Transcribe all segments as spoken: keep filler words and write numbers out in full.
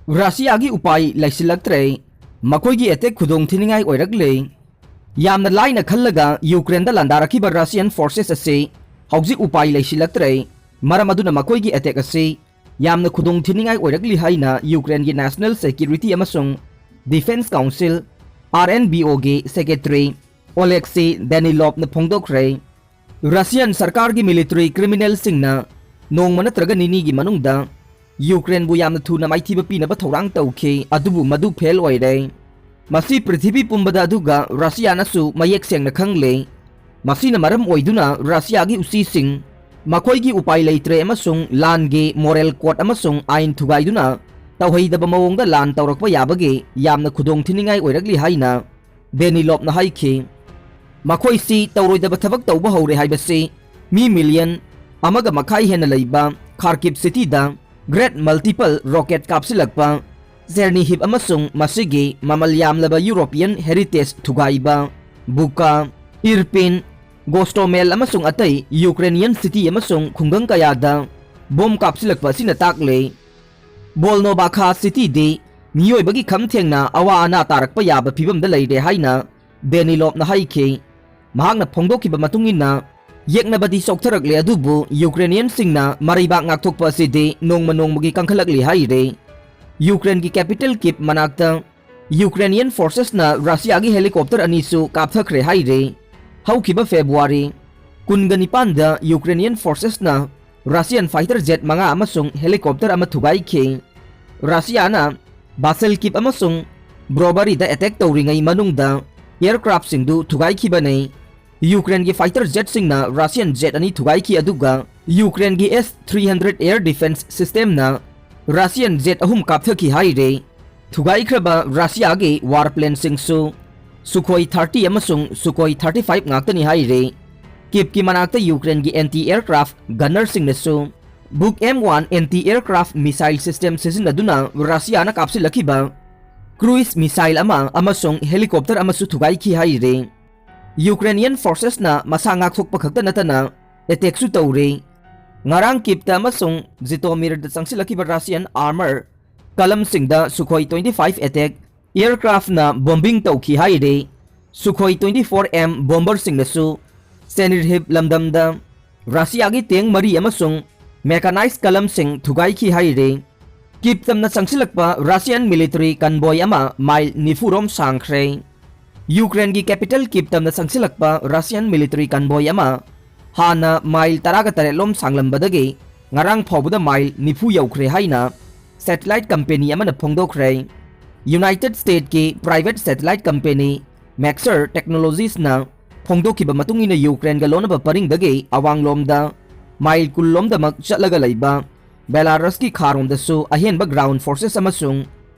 ꯔꯁꯤꯌꯥꯒꯤ ꯎꯄꯥꯏ ꯂꯩꯁꯤꯜꯂꯛꯇ꯭ꯔꯦ꯫ ꯃꯈꯣꯏꯒꯤ ꯑꯦꯇꯦꯛ ꯈꯨꯗꯣꯡ ꯊꯤꯅꯤꯡꯉꯥꯏ ꯑꯣꯏꯔꯛꯂꯦ꯫ ꯌꯥꯝꯅ ꯂꯥꯏꯅ ꯈꯜꯂꯒ ꯌꯨꯀ꯭ꯔꯦꯟꯗ ꯂꯥꯟꯗꯥꯔꯛꯈꯤꯕ ꯔꯁꯤꯌꯥꯟ ꯐꯣꯔꯁꯦꯁ ꯑꯁꯤ ꯍꯧꯖꯤꯛ ꯎꯄꯥꯏ ꯂꯩꯁꯤꯜꯂꯛꯇ꯭ꯔꯦ꯫ ꯃꯔꯝ ꯑꯗꯨꯅ ꯃꯈꯣꯏꯒꯤ ꯑꯦꯇꯦꯛ ꯑꯁꯤ ꯌꯥꯝꯅ ꯈꯨꯗꯣꯡ ꯊꯤꯅꯤꯡꯉꯥꯏ ꯑꯣꯏꯔꯛꯂꯤ ꯍꯥꯏꯅ ꯌꯨꯀ꯭ꯔꯦꯟꯒꯤ ꯅꯦꯁꯅꯦꯜ ꯁꯦꯀ꯭ꯌꯨꯔꯤꯇꯤ ꯑꯃꯁꯨꯡ defence council, R N B ꯑꯣꯒꯤ ꯁꯦꯀ꯭ꯔꯦꯇꯔꯤ ꯑꯣꯂꯦꯛꯁꯤ ꯗꯦꯅꯤꯂꯣꯞꯅ ꯐꯣꯡꯗꯣꯛꯈ꯭ꯔꯦ꯫ ꯔꯁꯤꯌꯥꯟ ꯁꯔꯀꯥꯔꯒꯤ ꯃꯤꯂꯤꯇꯔꯤ ꯀ꯭ꯔꯤꯃꯤꯅꯦꯜꯁꯤꯡꯅ ꯅꯣꯡꯃ ꯅꯠꯇ꯭ꯔꯒ ꯅꯤꯅꯤꯒꯤ ꯃꯅꯨꯡꯗ ꯌꯨꯀ꯭ꯔꯦꯟꯕꯨ ꯌꯥꯝꯅ ꯊꯨꯅ ꯃꯥꯏꯊꯤꯕ ꯄꯤꯅꯕ ꯊꯧꯔꯥꯡ ꯇꯧꯈꯤ, ꯑꯗꯨꯕꯨ ꯃꯗꯨ ꯐꯦꯜ ꯑꯣꯏꯔꯦ꯫ ꯃꯁꯤ ꯄ꯭ꯔꯤꯊꯤꯕꯤ ꯄꯨꯝꯕꯗ ꯑꯗꯨꯒ ꯔꯁꯤꯌꯥꯅꯁꯨ ꯃꯌꯦꯛ ꯁꯦꯡꯅ ꯈꯪꯂꯦ꯫ ꯃꯁꯤꯅ ꯃꯔꯝ ꯑꯣꯏꯗꯨꯅ ꯔꯁꯤꯌꯥꯒꯤ ꯎꯆꯤꯁꯤꯡ ꯃꯈꯣꯏꯒꯤ ꯎꯄꯥꯏ ꯂꯩꯇ꯭ꯔꯦ ꯑꯃꯁꯨꯡ ꯂꯥꯟꯒꯤ ꯃꯣꯔꯦꯜ ꯀꯣꯗ ꯑꯃꯁꯨꯡ ꯑꯥꯏꯟ ꯊꯨꯒꯥꯏꯗꯨꯅ ꯇꯧꯍꯩꯗꯕ ꯃꯑꯣꯡꯗ ꯂꯥꯟ ꯇꯧꯔꯛꯄ ꯌꯥꯕꯒꯤ ꯌꯥꯝꯅ ꯈꯨꯗꯣꯡꯊꯤꯅꯤꯡꯉꯥꯏ ꯑꯣꯏꯔꯛꯂꯤ ꯍꯥꯏꯅ ꯗꯦꯅꯤꯂꯣꯞꯅ ꯍꯥꯏꯈꯤ꯫ ꯃꯈꯣꯏꯁꯤ ꯇꯧꯔꯣꯏꯗꯕ ꯊꯕꯛ ꯇꯧꯕ ꯍꯧꯔꯦ ꯍꯥꯏꯕꯁꯤ ꯃꯤ ꯃꯤꯂꯤꯌꯟ ꯑꯃꯒ ꯃꯈꯥꯏ ꯍꯦꯟꯅ ꯂꯩꯕ ꯈꯥꯔꯀꯤꯞ ꯁꯤꯇꯤꯗ ꯒ꯭ꯔꯦꯠ ꯃꯜꯇꯤꯄꯜ ꯔꯣꯀꯦꯠ ꯀꯥꯞꯁꯤꯜꯂꯛꯄ, ꯆꯦꯔꯅꯤꯍꯤꯞ ꯑꯃꯁꯨꯡ ꯃꯁꯤꯒꯤ ꯃꯃꯜ ꯌꯥꯝꯂꯕ ꯌꯨꯔꯣꯄꯤꯌꯟ ꯍꯦꯔꯤꯇꯦꯖ ꯊꯨꯒꯥꯏꯕ, ꯕꯨꯀꯥ, ꯏꯔꯄꯤꯟ, ꯒꯣꯁꯇꯣꯃꯦꯜ ꯑꯃꯁꯨꯡ ꯑꯇꯩ ꯌꯨꯀ꯭ꯔꯦꯅꯤꯌꯟ ꯁꯤꯇꯤ ꯑꯃꯁꯨꯡ ꯈꯨꯡꯒꯪ ꯀꯌꯥꯗ ꯕꯣꯝ ꯀꯥꯞꯁꯤꯜꯂꯛꯄ ꯑꯁꯤꯅ ꯇꯥꯛꯂꯦ꯫ ꯕꯣꯜꯅꯣꯕꯥꯈꯥ ꯁꯤꯇꯤꯗꯤ ꯃꯤꯑꯣꯏꯕꯒꯤ ꯈꯝ ꯊꯦꯡꯅ ꯑꯋꯥ ꯑꯅꯥ ꯇꯥꯔꯛꯄ ꯌꯥꯕ ꯐꯤꯚꯝꯗ ꯂꯩꯔꯦ ꯍꯥꯏꯅ ꯗꯦꯅꯤꯂꯣꯞꯅ ꯍꯥꯏꯈꯤ꯫ ꯃꯍꯥꯛꯅ ꯐꯣꯡꯗꯣꯛꯈꯤꯕ ꯃꯇꯨꯡ ꯏꯟꯅ, ꯌꯦꯛꯅꯕꯗꯤ ꯆꯣꯛꯊꯔꯛꯂꯦ, ꯑꯗꯨꯕꯨ ꯌꯨꯀ꯭ꯔꯦꯅꯤꯌꯟꯁꯤꯡꯅ ꯃꯔꯩꯕꯥꯛ ꯉꯥꯛꯊꯣꯛꯄ ꯑꯁꯤꯗꯤ ꯅꯣꯡꯃ ꯅꯣꯡꯃꯒꯤ ꯀꯟꯈꯠꯂꯛꯂꯤ ꯍꯥꯏꯔꯤ꯫ ꯌꯨꯀ꯭ꯔꯦꯟꯒꯤ ꯀꯦꯄꯤꯇꯦꯜ ꯀꯤꯞ ꯃꯅꯥꯛꯇ ꯌꯨꯀ꯭ꯔꯦꯅꯤꯌꯟ ꯐꯣꯔꯁꯦꯁꯅ ꯔꯁꯤꯌꯥꯒꯤ ꯍꯦꯂꯤꯀꯣꯞꯇꯔ ꯑꯅꯤꯁꯨ ꯀꯥꯞꯊꯈ꯭ꯔꯦ ꯍꯥꯏꯔꯤ꯫ ꯍꯧꯈꯤꯕ ꯐꯦꯕ꯭ꯔꯨꯋꯥꯔꯤ ꯀꯨꯟꯒ ꯅꯤꯄꯥꯟꯗ ꯌꯨꯀ꯭ꯔꯦꯅꯤꯌꯟ ꯐꯣꯔꯁꯦꯁꯅ ꯔꯁꯤꯌꯟ ꯐꯥꯏꯇꯔ ꯖꯦꯠ ꯃꯉꯥ ꯑꯃꯁꯨꯡ ꯍꯦꯂꯤꯀꯣꯞꯇꯔ ꯑꯃ ꯊꯨꯒꯥꯏꯈꯤ꯫ ꯔꯁꯤꯌꯥꯅ ꯕꯥꯁꯦꯜ ꯀꯤꯞ ꯑꯃꯁꯨꯡ ꯕ꯭ꯔꯣꯕꯔꯤꯗ ꯑꯦꯇꯦꯛ ꯇꯧꯔꯤꯉꯩ ꯃꯅꯨꯡꯗ ꯑꯦꯌꯔꯀ꯭ꯔꯥꯐꯁꯤꯡꯗꯨ ꯊꯨꯒꯥꯏꯈꯤꯕꯅꯤ꯫ ꯌꯨꯀ꯭ꯔꯦꯟꯒꯤ ꯐꯥꯏꯇꯔ ꯖꯦꯠꯁꯤꯡꯅ ꯔꯁꯤꯌꯟ ꯖꯦꯠ ꯑꯅꯤ ꯊꯨꯒꯥꯏꯈꯤ, ꯑꯗꯨꯒ ꯌꯨꯀ꯭ꯔꯦꯟꯒꯤ S three hundred air defence ꯁꯤꯁꯇꯦꯝꯅ ꯔꯁꯤꯌꯟ ꯖꯦꯠ ꯑꯍꯨꯝ ꯀꯥꯞꯊꯈꯤ ꯍꯥꯏꯔꯦ꯫ ꯊꯨꯒꯥꯏꯈ꯭ꯔꯕ ꯔꯁꯤꯌꯥꯒꯤ ꯋꯥꯔ ꯄ꯭ꯂꯦꯟꯁꯤꯡꯁꯨ ꯁꯨꯈꯣꯏ ꯊꯥꯔꯇꯤ ꯑꯃꯁꯨꯡ ꯁꯨꯈꯣꯏ ꯊꯥꯔꯇꯤ ꯐꯥꯏꯚ ꯉꯥꯛꯇꯅꯤ ꯍꯥꯏꯔꯦ꯫ ꯀꯤꯞꯀꯤ ꯃꯅꯥꯛꯇ ꯌꯨꯀ꯭ꯔꯦꯟꯒꯤ ꯑꯦꯟꯇꯤ ꯑꯦꯌꯔꯀ꯭ꯔꯥꯐ ꯒꯟꯅꯔꯁꯤꯡꯅꯁꯨ Buk M one anti aircraft missile system ꯁꯤꯖꯤꯟꯅꯗꯨꯅ ꯔꯁꯤꯌꯥꯅ ꯀꯥꯞꯁꯤꯜꯂꯛꯈꯤꯕ ꯀ꯭ꯔꯨꯏꯖ ꯃꯤꯁꯥꯏꯜ ꯑꯃ ꯑꯃꯁꯨꯡ ꯍꯦꯂꯤꯀꯣꯞꯇꯔ ꯑꯃꯁꯨ ꯊꯨꯒꯥꯏꯈꯤ ꯍꯥꯏꯔꯦ꯫ ꯌꯨꯀ꯭ꯔꯦꯅꯤꯌꯟ ꯐꯣꯔꯁꯦꯁꯅ ꯃꯁꯥ ꯉꯥꯛꯊꯣꯛꯄ ꯈꯛꯇ ꯅꯠꯇꯅ ꯑꯦꯇꯦꯛꯁꯨ ꯇꯧꯔꯦ꯫ ꯉꯔꯥꯡ ꯀꯤꯞꯇ ꯑꯃꯁꯨꯡ ꯖꯤꯇꯣꯃꯤꯔꯗ ꯆꯪꯁꯤꯜꯂꯛꯈꯤꯕ ꯔꯁꯤꯌꯟ ꯑꯥꯔꯃꯔ ꯀꯂꯝꯁꯤꯡꯗ Sukhoi twenty five attack aircraftꯅ bombing ꯇꯧꯈꯤ ꯍꯥꯏꯔꯤ꯫ Sukhoi twenty four M bomberꯁꯤꯡꯅꯁꯨ ꯆꯦꯅꯤꯔꯍꯤꯞ ꯂꯝꯗꯝꯗ ꯔꯁꯤꯌꯥꯒꯤ ꯇꯦꯡ ꯃꯔꯤ ꯑꯃꯁꯨꯡ mechanized ꯀꯂꯝꯁꯤꯡ ꯊꯨꯒꯥꯏꯈꯤ ꯍꯥꯏꯔꯤ꯫ ꯀꯤꯞꯇꯝꯅ ꯆꯪꯁꯤꯜꯂꯛꯄ Russian military convoy ꯑꯃ ꯃꯥꯏꯜ ꯅꯤꯐꯨ ꯔꯣꯝ ꯁꯥꯡꯈ꯭ꯔꯦ꯫ ꯌꯨꯀ꯭ꯔꯦꯟꯒꯤ capital ꯀꯤꯞꯇꯝꯅ ꯆꯪꯁꯤꯜꯂꯛꯄ Russian military convoy ꯑꯃ ꯍꯥꯟꯅ ꯃꯥꯏꯜ ꯇꯔꯥꯒ ꯇꯔꯦꯠ ꯂꯣꯝ ꯁꯥꯡꯂꯝꯕꯗꯒꯤ ꯉꯔꯥꯡ ꯐꯥꯎꯕꯗ ꯃꯥꯏꯜ ꯅꯤꯐꯨ ꯌꯧꯈ꯭ꯔꯦ ꯍꯥꯏꯅ satellite company ꯑꯃꯅ ꯐꯣꯡꯗꯣꯛꯈ꯭ꯔꯦ꯫ United Statesꯀꯤ private satellite company Maxar Technologiesꯅ ꯐꯣꯡꯗꯣꯛꯈꯤꯕ ꯃꯇꯨꯡ ꯏꯟꯅ ꯌꯨꯀ꯭ꯔꯦꯟꯒ ꯂꯣꯟꯅꯕ ꯄꯔꯤꯡꯗꯒꯤ ꯑꯋꯥꯡꯂꯣꯝꯗ ꯃꯥꯏꯜ ꯀꯨꯟ ꯂꯣꯝꯗꯃꯛ ꯆꯠꯂꯒ ꯂꯩꯕ ꯕꯦꯂꯥꯔꯁꯀꯤ ꯈꯥꯔꯣꯝꯗꯁꯨ ꯑꯍꯦꯟꯕ ground forces ꯑꯃꯁꯨꯡ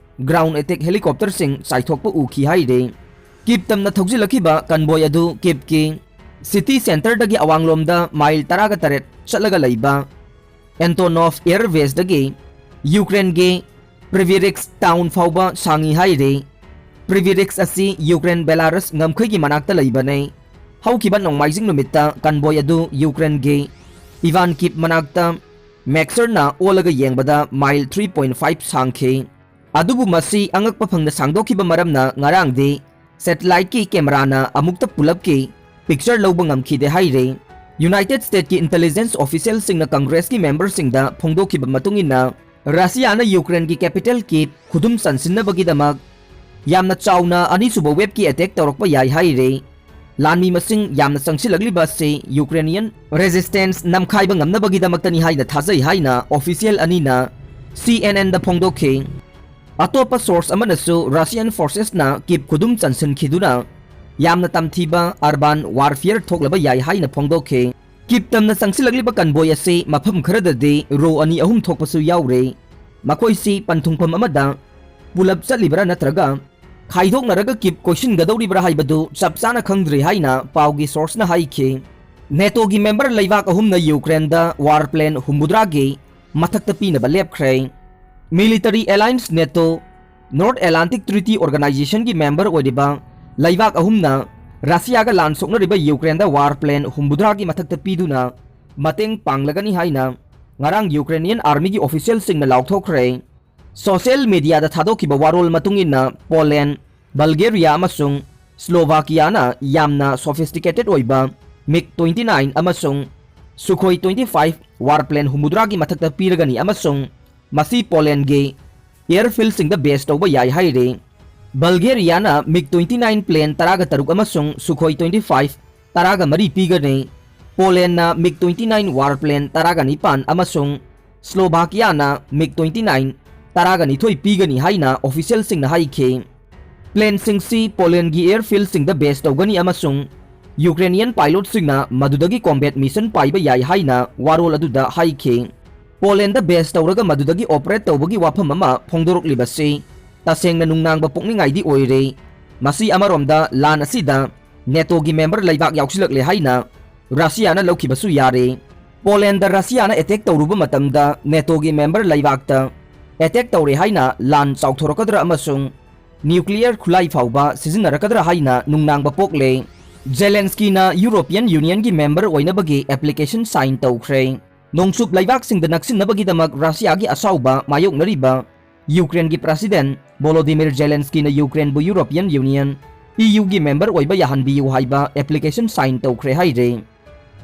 ground attack helicopterꯁꯤꯡ ꯆꯥꯏꯊꯣꯛꯄ ꯎꯈꯤ ꯍꯥꯏꯔꯤ꯫ ꯀꯤꯞꯇꯝꯅ ꯊꯧꯖꯤꯜꯂꯛꯈꯤꯕ convoy ꯑꯗꯨ ꯀꯤꯞꯀꯤ city centreꯗꯒꯤ ꯑꯋꯥꯡꯂꯣꯝꯗ ꯃꯥꯏꯜ ꯇꯔꯥꯒ ꯇꯔꯦꯠ ꯆꯠꯂꯒ ꯂꯩꯕ Antonov Air Baseꯗꯒꯤ ꯌꯨꯀ꯭ꯔꯦꯟꯒꯤ Krivoy Rih town ꯐꯥꯎꯕ ꯁꯥꯡꯉꯤ ꯍꯥꯏꯔꯤ꯫ Krivoy Rih ꯑꯁꯤ ꯌꯨꯀ꯭ꯔꯦꯟ ꯕꯦꯂꯥꯔꯁ ꯉꯝꯈꯩꯒꯤ ꯃꯅꯥꯛꯇ ꯂꯩꯕꯅꯤ꯫ ꯍꯧꯈꯤꯕ ꯅꯣꯡꯃꯥꯏꯖꯤꯡ ꯅꯨꯃꯤꯠꯇ convoy ꯑꯗꯨ ꯌꯨꯀ꯭ꯔꯦꯟꯒꯤ Ivan Kyiv ꯃꯅꯥꯛꯇ Maxarꯅ ꯑꯣꯜꯂꯒ ꯌꯦꯡꯕꯗ ꯃꯥꯏꯜ three point five ꯁꯥꯡꯈꯤ꯫ ꯑꯗꯨꯕꯨ ꯃꯁꯤ ꯑꯉꯛꯄ ꯐꯪꯅ ꯁꯥꯡꯗꯣꯛꯈꯤꯕ ꯃꯔꯝꯅ ꯉꯔꯥꯡꯗꯤ satelliteꯀꯤ cameraꯅ ꯑꯃꯨꯛꯇ ꯄꯨꯂꯞꯀꯤ picture ꯂꯧꯕ ꯉꯝꯈꯤꯗꯦ ꯍꯥꯏꯔꯤ꯫ United Statesꯀꯤ intelligence officialꯁꯤꯡꯅ Congressꯀꯤ memberꯁꯤꯡꯗ ꯐꯣꯡꯗꯣꯛꯈꯤꯕ ꯃꯇꯨꯡ ꯏꯟꯅ, ꯔꯁꯤꯌꯥꯅ ꯌꯨꯀ꯭ꯔꯦꯟꯒꯤ capital Kyiv ꯈꯨꯗꯨꯝ ꯆꯟꯁꯤꯟꯅꯕꯒꯤꯗꯃꯛ ꯌꯥꯝꯅ ꯆꯥꯎꯅ ꯑꯅꯤꯁꯨꯕ waveꯀꯤ attack ꯇꯧꯔꯛꯄ ꯌꯥꯏ ꯍꯥꯏꯔꯤ꯫ ꯂꯥꯟꯃꯤ ꯃꯁꯤꯡ ꯌꯥꯝꯅ ꯆꯪꯁꯤꯜꯂꯛꯂꯤꯕ ꯑꯁꯤ Ukrainian resistance ꯅꯝꯈꯥꯏꯕ ꯉꯝꯅꯕꯒꯤꯗꯃꯛꯇꯅꯤ ꯍꯥꯏꯅ ꯊꯥꯖꯩ ꯍꯥꯏꯅ official ꯑꯅꯤꯅ CNNꯗ ꯐꯣꯡꯗꯣꯛꯈꯤ꯫ ꯑꯇꯣꯞꯄ source ꯑꯃꯅꯁꯨ Russian forcesꯅ Kyiv ꯈꯨꯗꯨꯝ ꯆꯟꯁꯤꯟꯈꯤꯗꯨꯅ ꯌꯥꯝꯅ ꯇꯝꯊꯤꯕ urban warfare ꯊꯣꯛꯂꯕ ꯌꯥꯏ ꯍꯥꯏꯅ ꯐꯣꯡꯗꯣꯛꯈꯤ꯫ Kyivꯇꯝꯅ ꯆꯪꯁꯤꯜꯂꯛꯂꯤꯕ convoy ꯑꯁꯤ ꯃꯐꯝ ꯈꯔꯗꯗꯤ row ꯑꯅꯤ ꯑꯍꯨꯝ ꯊꯣꯛꯄꯁꯨ ꯌꯥꯎꯔꯦ꯫ ꯃꯈꯣꯏꯁꯤ ꯄꯟꯊꯨꯡꯐꯝ ꯑꯃꯗ ꯄꯨꯂꯞ ꯆꯠꯂꯤꯕ꯭ꯔꯥ ꯅꯠꯇ꯭ꯔꯒ ꯈꯥꯏꯗꯣꯛꯅꯔꯒ Kyiv ꯀꯣꯏꯁꯤꯟꯒꯗꯧꯔꯤꯕ꯭ꯔꯥ ꯍꯥꯏꯕꯗꯨ ꯆꯞ ꯆꯥꯅ ꯈꯪꯗ꯭ꯔꯤ ꯍꯥꯏꯅ ꯄꯥꯎꯒꯤ sourceꯅ ꯍꯥꯏꯈꯤ꯫ NATOꯒꯤ member ꯂꯩꯕꯥꯛ ꯑꯍꯨꯝꯅ Ukraineꯗ war plane ꯍꯨꯝꯐꯨꯇꯔꯥꯒꯤ ꯃꯊꯛꯇ ꯄꯤꯅꯕ ꯂꯦꯞꯈ꯭ꯔꯦ꯫ Military alliance NATO, North Atlantic Treaty Organizationꯒꯤ member ꯑꯣꯏꯔꯤꯕ ꯂꯩꯕꯥꯛ ꯑꯍꯨꯝꯅ ꯔꯁꯤꯌꯥꯒ ꯂꯥꯟ ꯁꯣꯛꯅꯔꯤꯕ Ukraineꯗ war plane ꯍꯨꯝꯐꯨꯇꯔꯥꯒꯤ ꯃꯊꯛꯇ ꯄꯤꯗꯨꯅ ꯃꯇꯦꯡ ꯄꯥꯡꯂꯒꯅꯤ ꯍꯥꯏꯅ ꯉꯔꯥꯡ Ukrainian armyꯒꯤ officialꯁꯤꯡꯅ ꯂꯥꯎꯊꯣꯛꯈ꯭ꯔꯦ꯫ Social mediaꯗ ꯊꯥꯗꯣꯛꯈꯤꯕ ꯋꯥꯔꯣꯜ ꯃꯇꯨꯡ ꯏꯟꯅ, ꯄꯣꯂꯦꯟ, ꯕꯜꯒꯦꯔꯤꯌꯥ ꯑꯃꯁꯨꯡ ꯁ꯭ꯂꯣꯚꯥꯀꯤꯌꯥꯅ ꯌꯥꯝꯅ sophisticated ꯑꯣꯏꯕ MiG twenty nine ꯑꯃꯁꯨꯡ Sukhoi twenty five warplane ꯍꯨꯝꯐꯨꯇꯔꯥꯒꯤ ꯃꯊꯛꯇ ꯄꯤꯔꯒꯅꯤ ꯑꯃꯁꯨꯡ ꯃꯁꯤ ꯄꯣꯂꯦꯟꯒꯤ airfieldꯁꯤꯡꯗ base ꯇꯧꯕ ꯌꯥꯏ ꯍꯥꯏꯔꯤ꯫ ꯕꯜꯒꯦꯔꯤꯌꯥꯅ MiG twenty nine plane ꯇꯔꯥꯒ ꯇꯔꯨꯛ ꯑꯃꯁꯨꯡ Sukhoi twenty five ꯇꯔꯥꯒ ꯃꯔꯤ ꯄꯤꯒꯅꯤ꯫ ꯄꯣꯂꯦꯟꯅ MiG twenty nine warplane ꯇꯔꯥꯒ ꯅꯤꯄꯥꯟ ꯑꯃꯁꯨꯡ ꯁ꯭ꯂꯣꯚꯥꯀꯤꯌꯥꯅ MiG twenty nine ꯇꯔꯥꯒ ꯅꯤꯊꯣꯏ ꯄꯤꯒꯅꯤ ꯍꯥꯏꯅ officialꯁꯤꯡꯅ ꯍꯥꯏꯈꯤ꯫ Planeꯁꯤꯡꯁꯤ ꯄꯣꯂꯦꯟꯒꯤ airfieldꯁꯤꯡꯗ base ꯇꯧꯒꯅꯤ ꯑꯃꯁꯨꯡ Ukrainian pilotꯁꯤꯡꯅ ꯃꯗꯨꯗꯒꯤ combat mission ꯄꯥꯏꯕ ꯌꯥꯏ ꯍꯥꯏꯅ ꯋꯥꯔꯣꯜ ꯑꯗꯨꯗ ꯍꯥꯏꯈꯤ꯫ ꯄꯣꯂꯦꯟꯗ base ꯇꯧꯔꯒ ꯃꯗꯨꯗꯒꯤ operate ꯇꯧꯕꯒꯤ ꯋꯥꯐꯝ ꯑꯃ ꯐꯣꯡꯗꯣꯔꯛꯂꯤꯕꯁꯤ ꯇꯁꯦꯡꯅ ꯅꯨꯡꯅꯥꯡꯕ ꯄꯣꯛꯅꯤꯡꯉꯥꯏꯗꯤ ꯑꯣꯏꯔꯦ꯫ ꯃꯁꯤ ꯑꯃꯔꯣꯝꯗ ꯂꯥꯟ ꯑꯁꯤꯗ NATOꯒꯤ member ꯂꯩꯕꯥꯛ ꯌꯥꯎꯁꯤꯜꯂꯛꯂꯦ ꯍꯥꯏꯅ ꯔꯁꯤꯌꯥꯅ ꯂꯧꯈꯤꯕꯁꯨ ꯌꯥꯔꯦ꯫ ꯄꯣꯂꯦꯟꯗ ꯔꯁꯤꯌꯥꯅ attack ꯇꯧꯔꯨꯕ ꯃꯇꯝꯗ NATOꯒꯤ member ꯂꯩꯕꯥꯛꯇ attack ꯇꯧꯔꯦ ꯍꯥꯏꯅ ꯂꯥꯟ ꯆꯥꯎꯊꯣꯔꯛꯀꯗ꯭ꯔꯥ ꯑꯃꯁꯨꯡ nuclear ꯈꯨꯠꯂꯥꯏ ꯐꯥꯎꯕ ꯁꯤꯖꯤꯟꯅꯔꯛꯀꯗ꯭ꯔꯥ ꯍꯥꯏꯅ ꯅꯨꯡꯅꯥꯡꯕ ꯄꯣꯛꯂꯦ꯫ ꯖꯦꯂꯦꯟꯁꯀꯤꯅ European Unionꯒꯤ member ꯑꯣꯏꯅꯕꯒꯤ application sign ꯇꯧꯈ꯭ꯔꯦ꯫ ꯅꯣꯡꯆꯨꯞ ꯂꯩꯕꯥꯛꯁꯤꯡꯗ ꯅꯛꯁꯤꯟꯅꯕꯒꯤꯗꯃꯛ ꯔꯁꯤꯌꯥꯒꯤ ꯑꯁꯥꯎꯕ ꯃꯥꯌꯣꯛꯅꯔꯤꯕ ꯌꯨꯀ꯭ꯔꯦꯟꯒꯤ President ꯚꯣꯂꯣꯗꯤꯃꯤꯔ ꯖꯦꯂꯦꯟꯁꯀꯤꯅ ꯌꯨꯀ꯭ꯔꯦꯟꯕꯨ European Union, EUꯒꯤ member ꯑꯣꯏꯕ ꯌꯥꯍꯟꯕꯤꯌꯨ ꯍꯥꯏꯕ application sign ꯇꯧꯈ꯭ꯔꯦ ꯍꯥꯏꯔꯦ꯫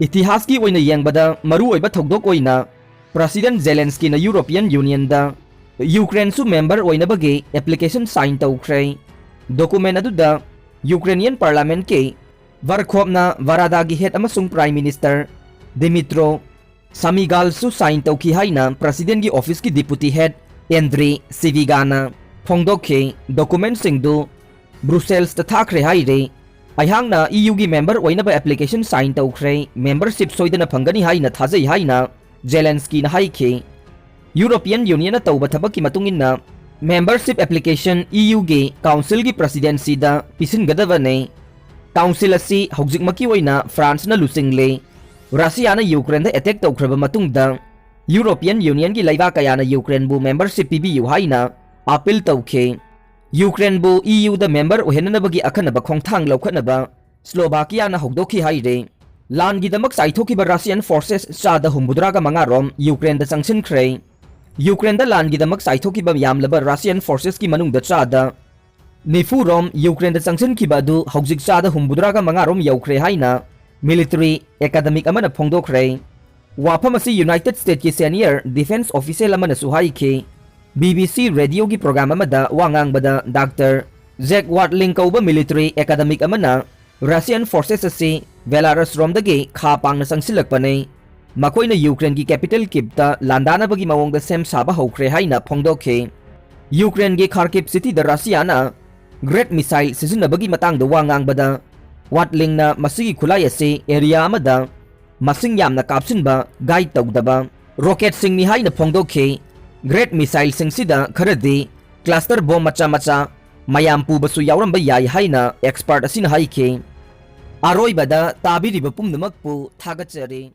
ꯏꯇꯤꯍꯥꯁꯀꯤ ꯑꯣꯏꯅ ꯌꯦꯡꯕꯗ ꯃꯔꯨꯑꯣꯏꯕ ꯊꯧꯗꯣꯛ ꯑꯣꯏꯅ President ꯖꯦꯂꯦꯟꯁꯀꯤꯅ European Unionꯗ ꯌꯨꯀ꯭ꯔꯦꯟꯁꯨ member ꯑꯣꯏꯅꯕꯒꯤ application sign ꯇꯧꯈ꯭ꯔꯦ꯫ Document ꯑꯗꯨꯗ Ukrainian Parliamentꯀꯤ Verkhovna Radꯥꯒꯤ head ꯑꯃꯁꯨꯡ Prime Minister ꯗꯤꯃꯤꯇ꯭ꯔꯣ ꯁꯃꯤꯒꯥꯜꯁꯨ sign ꯇꯧꯈꯤ ꯍꯥꯏꯅ Presidentꯀꯤ officeꯀꯤ deputy head ꯑꯦꯟꯗ꯭ꯔꯤ ꯁꯤꯚꯤꯒꯥꯅ ꯐꯣꯡꯗꯣꯛꯈꯤ꯫ Documentꯁꯤꯡꯗꯨ Brusselꯁꯇ ꯊꯥꯈ꯭ꯔꯦ ꯍꯥꯏꯔꯦ꯫ ꯑꯩꯍꯥꯛꯅ EUꯒꯤ member ꯑꯣꯏꯅꯕ application sign ꯇꯧꯈ꯭ꯔꯦ꯫ Membership ꯁꯣꯏꯗꯅ ꯐꯪꯒꯅꯤ ꯍꯥꯏꯅ ꯊꯥꯖꯩ ꯍꯥꯏꯅ ꯖꯦꯂꯦꯟꯁꯀꯤꯅ ꯍꯥꯏꯈꯤ꯫ European Unionꯅ ꯇꯧꯕ ꯊꯕꯛꯀꯤ ꯃꯇꯨꯡ ꯏꯟꯅ membership application EUꯒꯤ Councilꯒꯤ presidencyꯗ ꯄꯤꯁꯤꯟꯒꯗꯕꯅꯤ꯫ Council ꯑꯁꯤ ꯍꯧꯖꯤꯛꯃꯛꯀꯤ ꯑꯣꯏꯅ Franceꯅ ꯂꯨꯆꯤꯡꯂꯤ꯫ ꯔꯁꯤꯌꯥꯅ ꯌꯨꯀ꯭ꯔꯦꯟꯗ attack ꯇꯧꯈ꯭ꯔꯕ ꯃꯇꯨꯡꯗ European Unionꯒꯤ ꯂꯩꯕꯥꯛ ꯀꯌꯥꯅ ꯌꯨꯀ꯭ꯔꯦꯟꯕꯨ membership ꯄꯤꯕꯤꯌꯨ ꯍꯥꯏꯅ appeal ꯇꯧꯈꯤ꯫ ꯌꯨꯀ꯭ꯔꯦꯟꯕꯨ EUꯗ member ꯑꯣꯏꯍꯟꯅꯅꯕꯒꯤ ꯑꯈꯟꯅꯕ ꯈꯣꯡꯊꯥꯡ ꯂꯧꯈꯠꯅꯕ ꯁ꯭ꯂꯣꯚꯥꯀꯤꯌꯥꯅ ꯍꯧꯗꯣꯛꯈꯤ ꯍꯥꯏꯔꯦ꯫ ꯂꯥꯟꯒꯤꯗꯃꯛ ꯆꯥꯏꯊꯣꯛꯈꯤꯕ Russian forces ꯆꯥꯗ ꯍꯨꯝꯐꯨꯇꯔꯥꯒ ꯃꯉꯥ ꯔꯣꯝ ꯌꯨꯀ꯭ꯔꯦꯟꯗ ꯆꯪꯁꯤꯟꯈ꯭ꯔꯦ꯫ ꯌꯨꯀ꯭ꯔꯦꯟꯗ ꯂꯥꯟꯒꯤꯗꯃꯛ ꯆꯥꯏꯊꯣꯛꯈꯤꯕ ꯌꯥꯝꯂꯕ ꯔꯁꯤꯌꯥꯟ ꯐꯣꯔꯁꯦꯁꯀꯤ ꯃꯅꯨꯡꯗ ꯆꯥꯗ ꯅꯤꯐꯨ ꯔꯣꯝ ꯌꯨꯀ꯭ꯔꯦꯟꯗ ꯆꯪꯁꯤꯟꯈꯤꯕ ꯑꯗꯨ ꯍꯧꯖꯤꯛ ꯆꯥꯗ ꯍꯨꯝꯐꯨꯇꯔꯥꯒ ꯃꯉꯥ ꯔꯣꯝ ꯌꯧꯈ꯭ꯔꯦ ꯍꯥꯏꯅ ꯃꯤꯂꯤꯇꯔꯤ ꯑꯦꯀꯥꯗꯃꯤꯛ ꯑꯃꯅ ꯐꯣꯡꯗꯣꯛꯈ꯭ꯔꯦ꯫ ꯋꯥꯐꯝ ꯑꯁꯤ ꯌꯨꯅꯥꯏꯇꯦꯗ ꯁ꯭ꯇꯦꯠꯀꯤ ꯁꯦꯅꯤꯌꯔ ꯗꯤꯐꯦꯟꯁ ꯑꯣꯐꯤꯁꯦꯜ ꯑꯃꯅꯁꯨ ꯍꯥꯏꯈꯤ꯫ ꯕꯤ ꯕꯤ ꯁꯤ ꯔꯦꯗꯤꯑꯣꯒꯤ ꯄ꯭ꯔꯣꯒ꯭ꯔꯥꯝ ꯑꯃꯗ ꯋꯥ ꯉꯥꯡꯕꯗ ꯗꯥꯛꯇꯔ ꯖꯦꯛ ꯋꯥꯠꯂꯤꯡ ꯀꯧꯕ ꯃꯤꯂꯤꯇꯔꯤ ꯑꯦꯀꯥꯗꯃꯤꯛ ꯑꯃꯅ ꯔꯁꯤꯌꯥꯟ ꯐꯣꯔꯁꯦꯁ ꯑꯁꯤ ꯕꯦꯂꯥꯔꯁ ꯔꯣꯝꯗꯒꯤ ꯈꯥ ꯄꯥꯡꯅ ꯆꯪꯁꯤꯜꯂꯛꯄꯅꯤ꯫ ꯃꯈꯣꯏꯅ ꯌꯨꯀ꯭ꯔꯦꯟꯒꯤ ꯀꯦꯄꯤꯇꯦꯜ ꯀꯤꯞꯇ ꯂꯥꯟꯗꯥꯅꯕꯒꯤ ꯃꯑꯣꯡꯗ ꯁꯦꯝ ꯁꯥꯕ ꯍꯧꯈ꯭ꯔꯦ ꯍꯥꯏꯅ ꯐꯣꯡꯗꯣꯛꯈꯤ꯫ ꯌꯨꯀ꯭ꯔꯦꯟꯒꯤ ꯈꯥꯔꯀꯤꯞ ꯁꯤꯇꯤꯗ ꯔꯁꯤꯌꯥꯅ ꯒ꯭ꯔꯦꯠ ꯃꯤꯁꯥꯏꯜ ꯁꯤꯖꯤꯟꯅꯕꯒꯤ ꯃꯇꯥꯡꯗ ꯋꯥ ꯉꯥꯡꯕꯗ ꯋꯥꯠꯂꯤꯡꯅ ꯃꯁꯤꯒꯤ ꯈꯨꯠꯂꯥꯏ ꯑꯁꯤ ꯑꯦꯔꯤꯌꯥ ꯑꯃꯗ ꯃꯁꯤꯡ ꯌꯥꯝꯅ ꯀꯥꯞꯁꯤꯟꯕ ꯒꯥꯏꯗ ꯇꯧꯗꯕ ꯔꯣꯀꯦꯠꯁꯤꯡꯅꯤ ꯍꯥꯏꯅ ꯐꯣꯡꯗꯣꯛꯈꯤ꯫ ꯒ꯭ꯔꯦꯠ ꯃꯤꯁꯥꯏꯜꯁꯤꯡꯁꯤꯗ ꯈꯔꯗꯤ ꯀ꯭ꯂꯁꯇꯔ ꯕꯣꯝ ꯃꯆꯥ ꯃꯆꯥ ꯃꯌꯥꯝ ꯄꯨꯕꯁꯨ ꯌꯥꯎꯔꯝꯕ ꯌꯥꯏ ꯍꯥꯏꯅ ꯑꯦꯛꯁꯄꯔꯠ ꯑꯁꯤꯅ ꯍꯥꯏꯈꯤ꯫ ꯑꯔꯣꯏꯕꯗ ꯇꯥꯕꯤꯔꯤꯕ ꯄꯨꯝꯅꯃꯛꯄꯨ ꯊꯥꯒꯠꯆꯔꯤ꯫